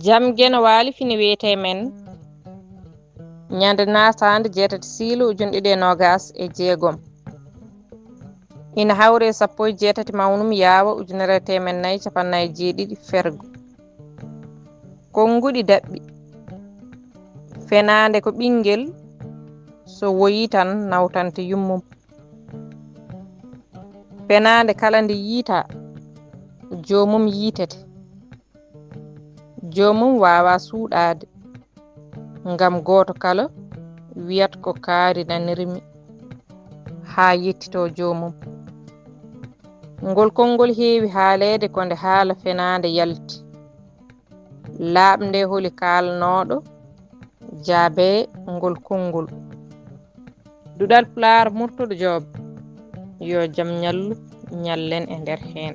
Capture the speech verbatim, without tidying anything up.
Jam Geno Waali fini wiyetee men ñande naataande jeetati siilu ujunɗiɗi e noogaas e jeegom. Ina hawri e sappo e jeetati mawnum yaawa ujunere e teemen nayi capannay jeeɗiɗi fergo. Konnguɗi daɓɓi. Fenaande ko ɓinngel so woyii tan nawtante yummum. Fenaande kala nde yiytaa joomum yiytete. Joomum waawaa suuɗaade, ngam gooto kala wiyat ko kaari nanirmi haa yettitoo joomum. Ngol konngol heewi haaleede ko nde haala fenaande yalti. Laaɓnde holi kaalnooɗo jaabee ngol konngol. Duɗal Pulaar Murtuɗo Joob, yo jam ñallu ñallen e nder heen.